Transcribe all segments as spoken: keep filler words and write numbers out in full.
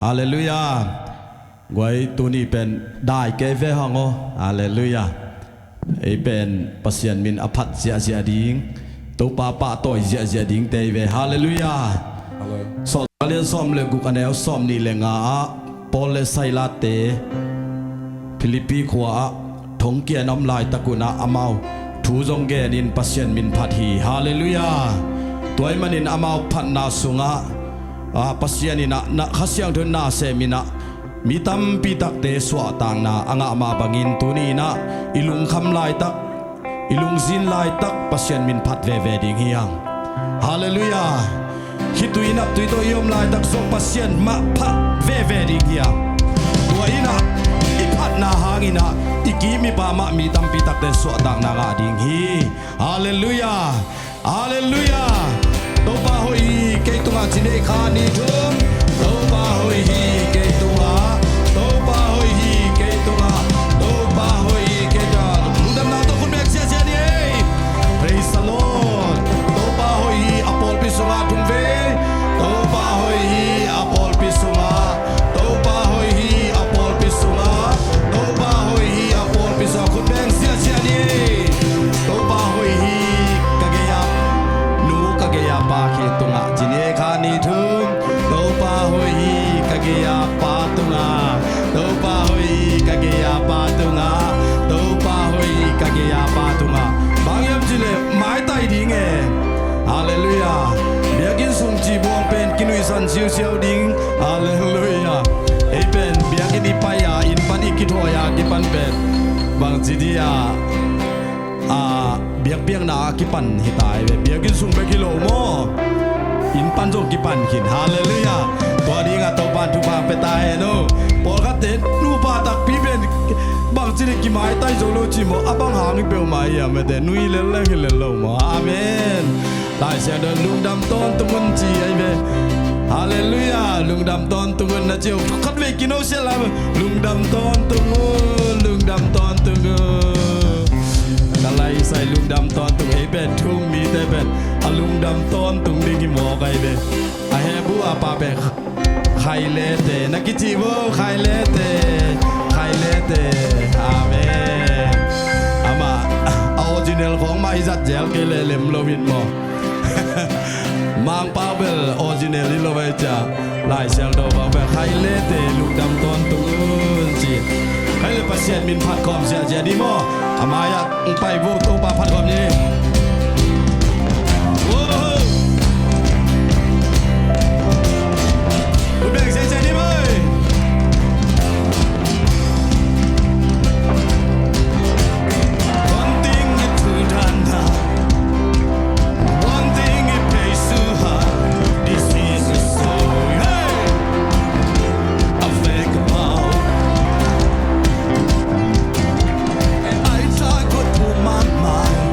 Halleluiah. Guai, tuni pen dai kei ve hang aw. Halleluiah. Ei pen Pasian min a phat ziahziah ding, Topa pahtawi ziahziah ding tei ve. Halleluiah. Halleluiah. Sawltak lian sawm le guk, a neu sawm nih le nga ah Paul le Silas te Philippi khua ah thongkian a om laitak un ah amau thu zong genin Pasian min phat hi. Halleluiah. Tua ahih manin amau phatna sungah, ah, Pasian in ah, na, Kha Siangtho in na sem in ah mi tampi takte suahtakna a ngah mah bangin tuni in ah i lungkham laitak, i lungzin laitak Pasian min phat veve ding hi hang. Halleluiah. Khitui naptui tawh i om laitak zong Pasian mah phat veve ding hi hang. Tua in ah i phatna hangin ah i kim i pam ah mi tampi takte suahtakna ngah ding hi. Halleluiah. Halleluiah. Topa hoih hi kei tungah ci ni ei, khat, nih, thum. Topa hoih hi kei tungah. Topa hoih hi kei tungah. Topa hoih hi kei tungah. Lungdamna tawh khut beng ziahziah ni ei. Praise the Lord. Topa hoih hi a pawlpi sungah thum vei. Topa hoih hi a pawlpi sungah. Topa hoih hi a pawlpi sungah. Topa hoih hi a pawlpi sungah. Khut beng ziahziah ni. Topa hoih hi ka gei-a nu, ka gei-a pa khit tungah ci ni ei, khat, nih, thum. Topa hoih hi ka gei-a pa tungah. Topa hoih hi ka gei-a pa tungah. Topa hoih hi ka gei-a pa tungah. Bang hiam cih leh maitai ding e. Halleluiah. Biakinn sung cibuang pen kinuihsan siausiau ding. Halleluiah. Ei pen biakinn i pai a, inn pan i kithawi a kipan pen bangci dia, a, biakpiakna a kipan hi ta ei ve. Biakinn sung bek hi lo maw, inn pan zong kipan khin. Halleluiah. Tua dingah Topa'n thupha pia ta hen aw. Pawlkhatte nupa takpi pen bangci dia kimaitai zo lo ci maw, a bang hang hi peuhmah hiam, mete nui lel leng hi lel lo maw. Amen. Lai Siangtho in lungdam tawntung un ci ahi ve. Halleluiah. Lungdam tawntung un na ci uh. Khatvei kino sial lai ve. Lungdam tawntung un, lungdam tawntung un. Ka lai sai lungdam tawntung, ei pen thu-um mite pen a lungdam tawntung ding hi mawk ahi ve. A he bu a pa pen Khailete, na kici vo, Khailete, Khailete. Amen. Amah a original khawng mah i zat zel kei leh lem lo in maw. Mangpau bel original hi lo ei cia. Lai Siangtho bang bel Khailete lungdam tawntung un ci. Khaile Pasian min phat khawm ziahziah ni maw. A mai-ah hong pai vo, Topa phat khawm ni. Khut beng ziahziah ni maw. One thing is true, done now. One thing it pays too hard. This is the story. Hey! I think about. And I try to put my mind.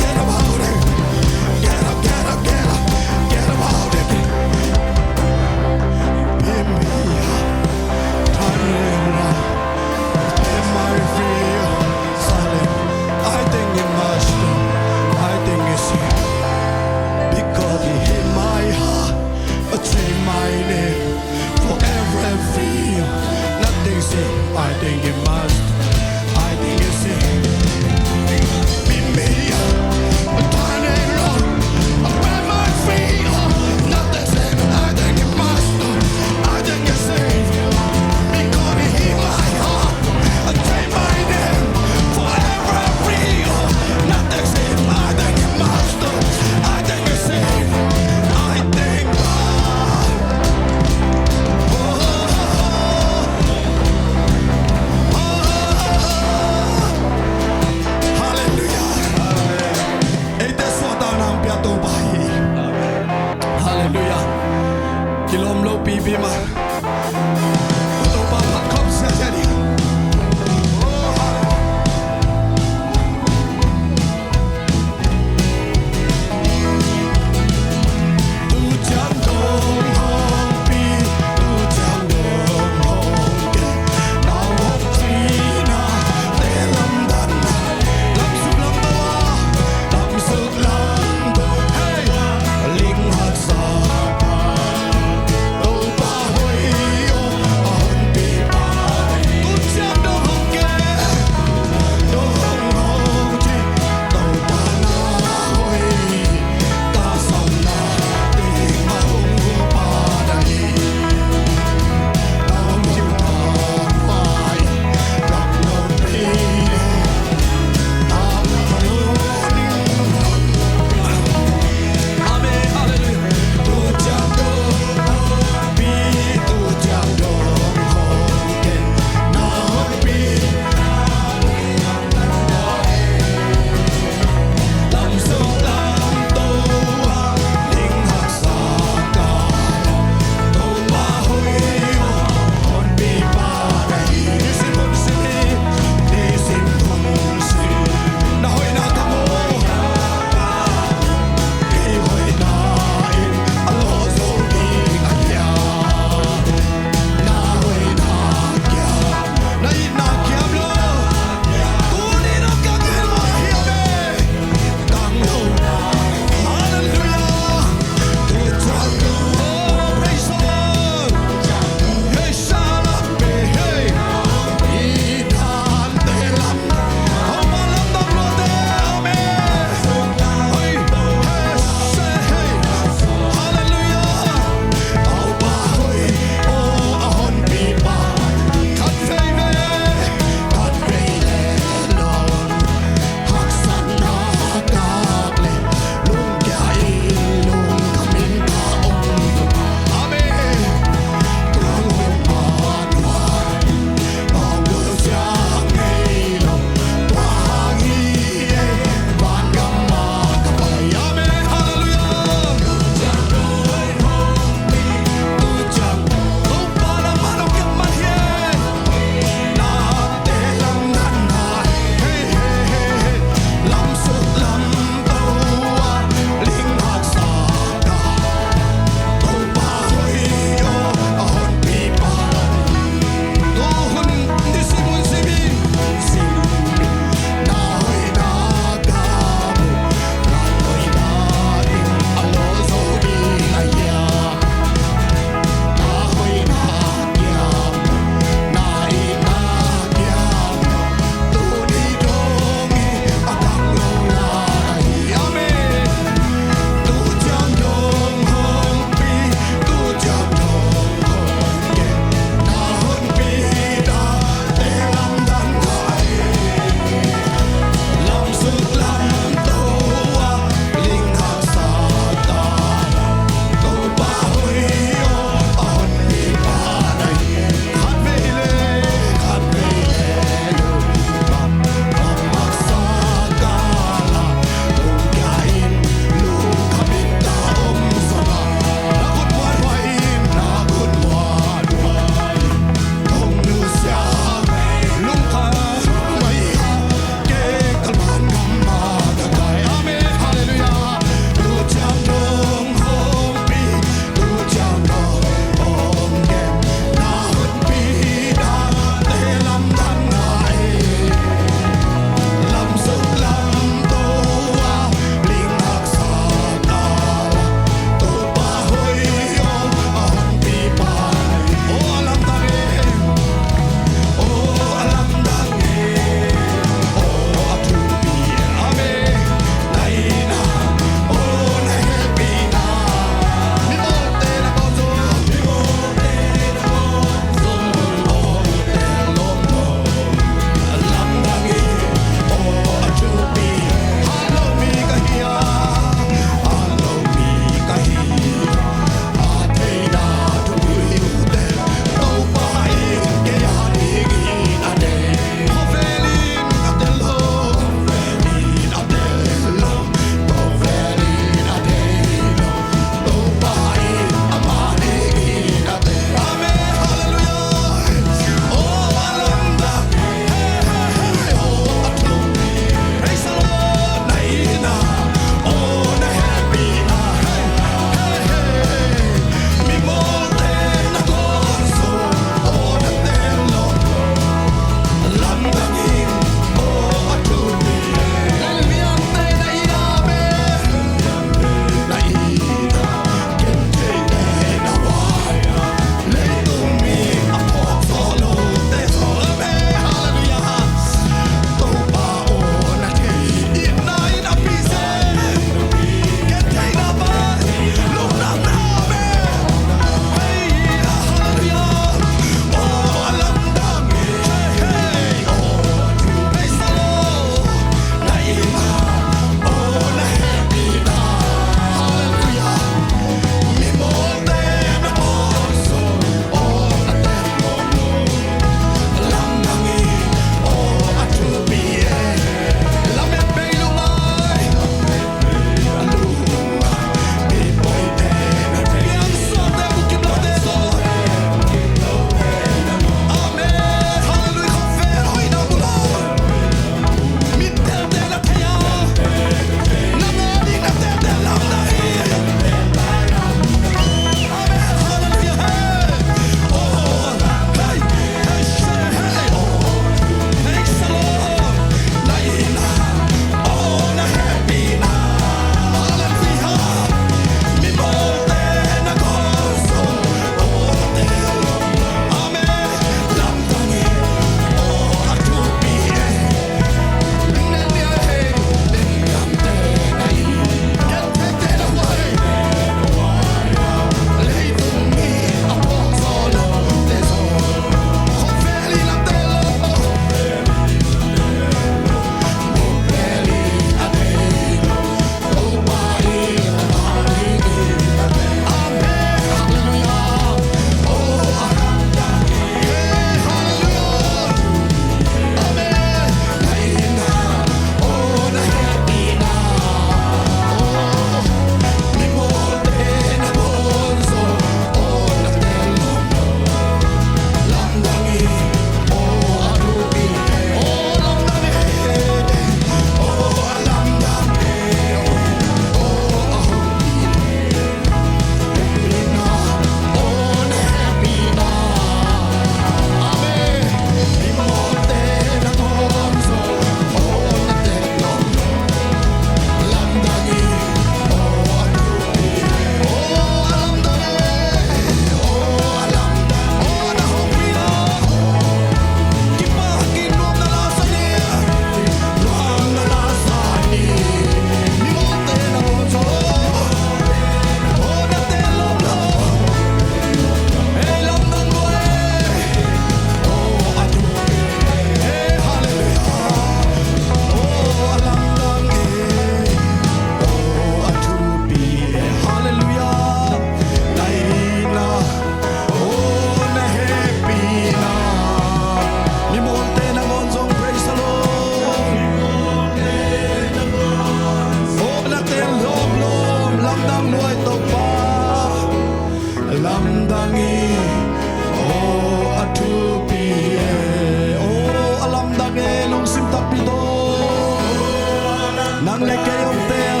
Nang le kei hong teel.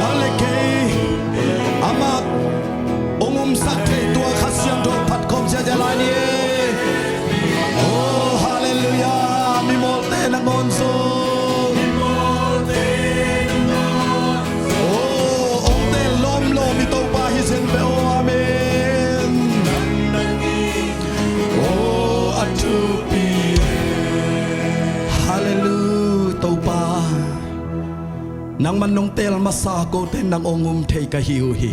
Nang le kei amah hong umsak thei tua Kha Siangtho phat khawm ziahziah lai ni. Oh, halleluiah. Mimawlte nangawn zong. Oh, hong teel lawmlawm i Topa hi zen ve aw. Amen. Oh, a thupi. Halleluiah, Topa. Nangman nong teel masa kote nang hong um thei ka hi uh hi.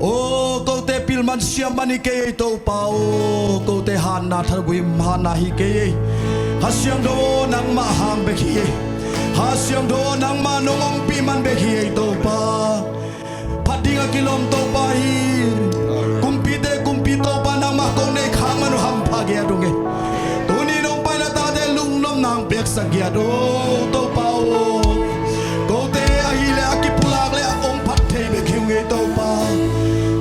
Oh, kote pilman siamman hi kei ei Topa. Oh, kote hanna thabuim hanna hi kei ei. Kha Siangtho nangmah hang bek hi ei. Kha Siangtho nangmah nong ompih man bek hi ei Topa. Phat ding a kilawm Topa hi. Kumpite kumpi Topa nangmah kong nei khak man uh hampha giat ung ei. Tuni nong pai na tate lungnopna hong piaksak giat uh Topa uh. Kote ahih leh a kipulak leh a hong phat thei bek hi ung ei Topa.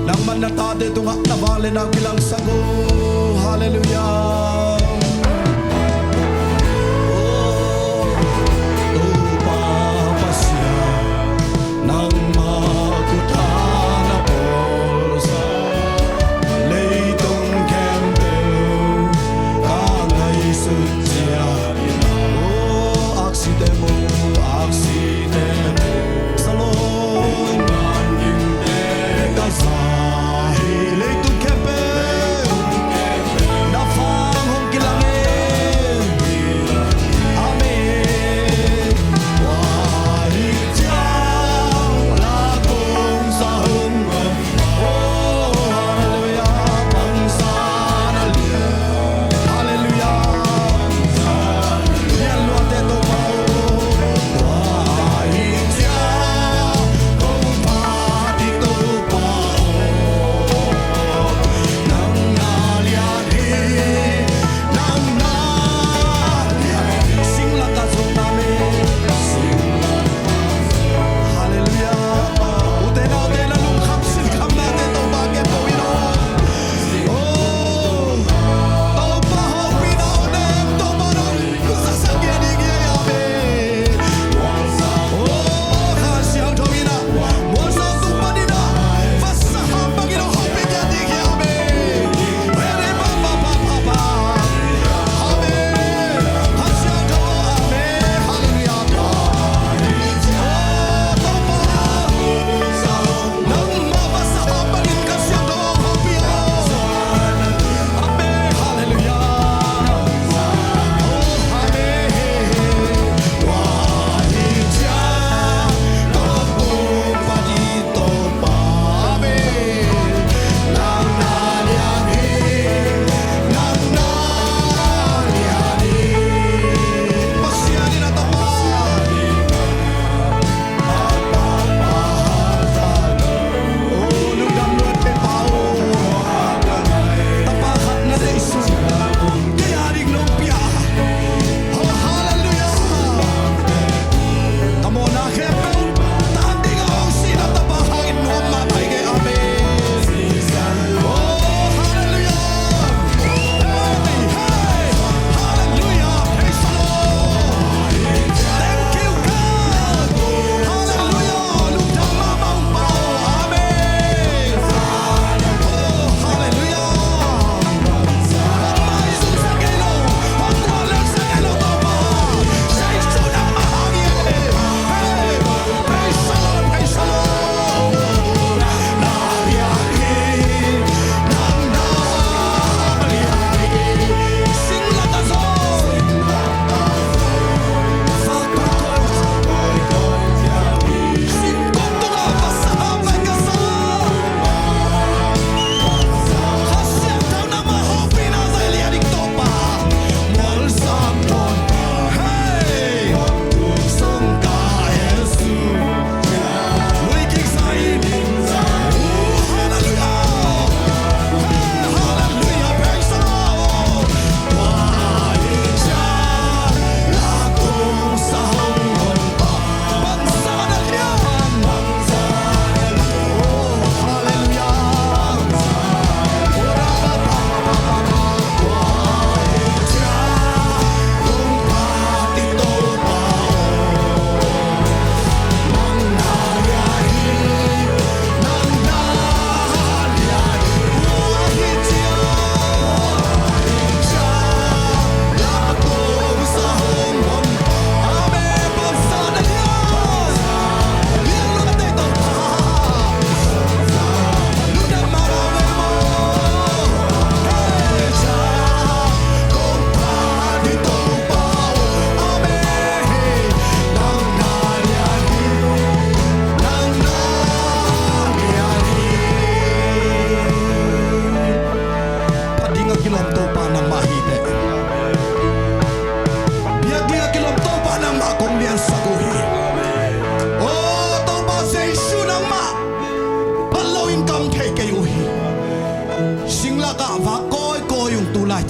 Nangman na tate tungah na vangliatna hong kilangsak uh. Halleluiah. Oh, Topa Pasian, nangmah khut a na bawlsa, leitung khempeuh ka ngaihsut ciat in ah. Oh, aksite mu, aksite mu, Salon, ka za hi. Leitung khempeuh na fang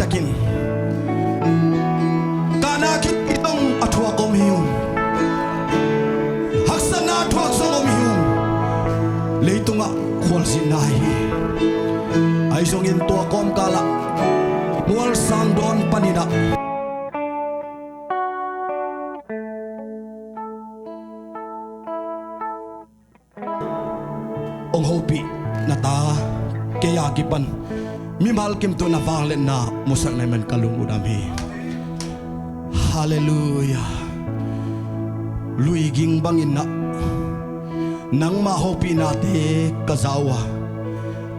Kin. Kahna khit zong a thuak om hi ung. Haksatna a thuak zong om hi ung. Leitungah khualzinna hi. Ahi zongin tua kawmkalah mualsang dawn paninah hong hopih na ta, kei a kipan mimal kim tawh na vangliatna musak na hih man ka lung uh dam hi. Halleluiah. Luiging bangin ah nangmah hopihnate ka za uh a,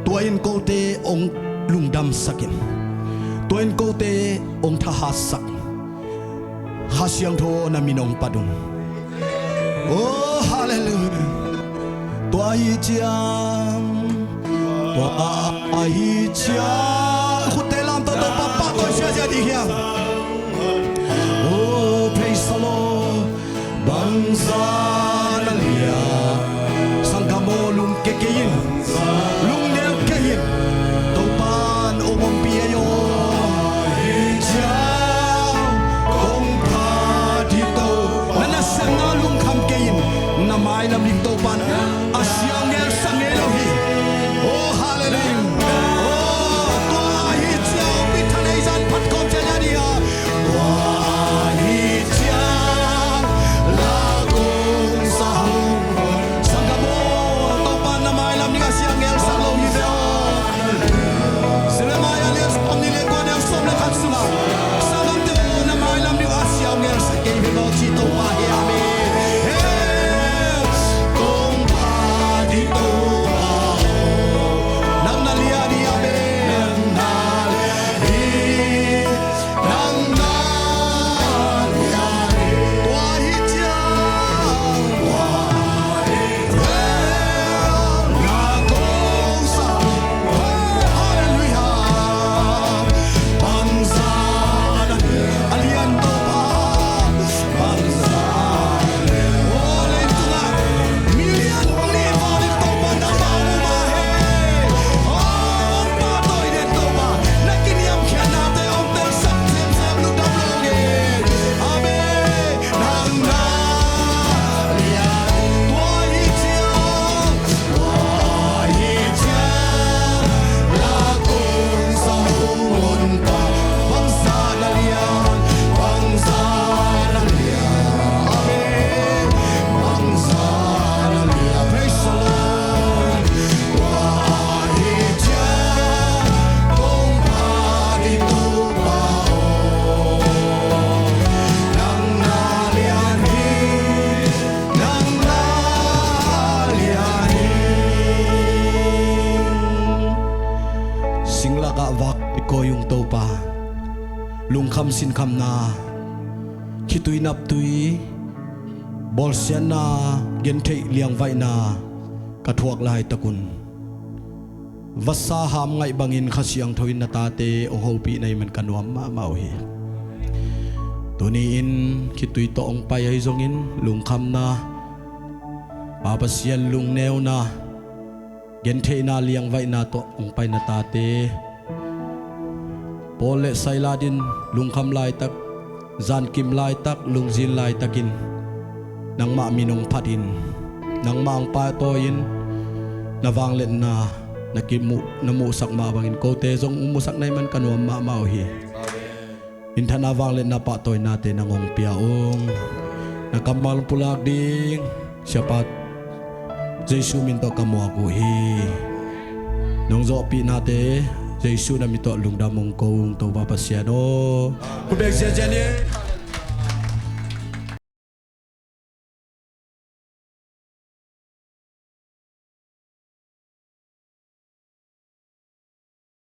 tua in kote hong lungdamsak in, tua in kote hong thahatsak. Kha Siangtho na min hong pat ung. Oh, halleluiah. Tua ahi ciang, tua ahi ciang, khutte lam tawh Topa pahtawi ziazia ding hiam? Oh, praise the Lord. Bangzah na lian. Sanggam aw, lungkia kei in, lungneu kei in. Topa'n hong ompih ei aw. Hi ciang kong phat hi Topa. Na nasepna lungkham kei in. Na mailam ding Topa'n a siau ngelsak ngei lo hi. Oh, halleluiah. Oh, tua ahi ciang Peter lei zan phat kawm ciang a ding a. Tua ahi ciang la kong sa hong hon. Sanggam aw, Topa'n na mailam ding a siau ngelsak lo hi ve aw. Jeremiah lian sawmnih le kua neu sawm le khat sungah sanggamte aw, na mailam ding a siau ngelsak kei hi ve aw, ci Topa hi. Amen. Hey, kong phat hi Topa aw. Nang na lian hi, amen. Nang na lian hi. Nang na lian hi. Tua ahi ciang, tua ahi ciang la kong sa. Oh, halleluiah. Bangzah na lian, a lian Topa. Bangzah na lian. Oh, leitungah milian nih val in Topa nangmah hi. Oh, pahtawi den Topa. Na kiniamkhiatnate hong telsak semsem, lungdam lo ung e. Amen. Nang na lian hi. Tua ahi ciang, tua ahi ciang la kong sa hong hon pa. Bangzah na lian, bangzah na lian. Amen. Bangzah na lian. Praise the Lord. Tua ahi ciang kong phat hi Topa aw. Nang na lian hi, nang na lian hi. Singlak ah vak i kawi ung Topa. Lungkham sinkhamna, khitui naptui, bawlsiatna, gentheih liangvaihna ka thuak laitak un, vasa ham ngaih bangin Kha Siangtho in na tate hong hopih na hih man ka nuam mahmah uh hi. Tuni-in khitui tawh hong pai ahi zongin lungkhamna, Pa Pasian lungneuna, gentheihna liangvaihna tawh hong pai na tate Paul le Silas in lungkham laitak, zankim laitak, lungzin laitakin nangmah min hong phatin, nangmah hong pahtawiin, na vangliatna na kimuh, na muhsak mah bangin kote zong hong muhsak na hih man ka nuam mahmah uh hi. Minthanna, vangliatna, pahtawinate nang hong pia ung. Na kammal pulak ding Siapa Jesu min tawh ka muak uh hi. Nong zawhpihnate Jesu na min tawh lungdam hong ko ung, Topa Pasian aw. Khut beng ziahziah ni.